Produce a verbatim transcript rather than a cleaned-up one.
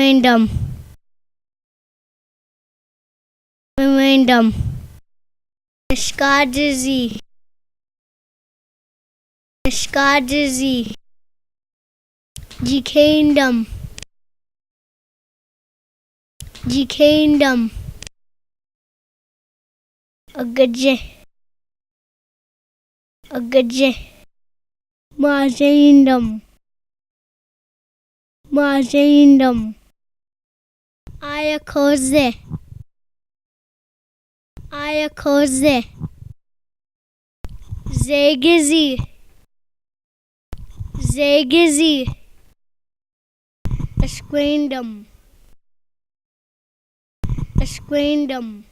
Kingdom. Kingdom. Eskadezi. Eskadezi. G kingdom. G kingdom. Agaje. Agaje. Mazendom. Mazendom. Ayakoze. Ayakoze. Zegezi. Zegezi. Eskwendom. Eskwendom.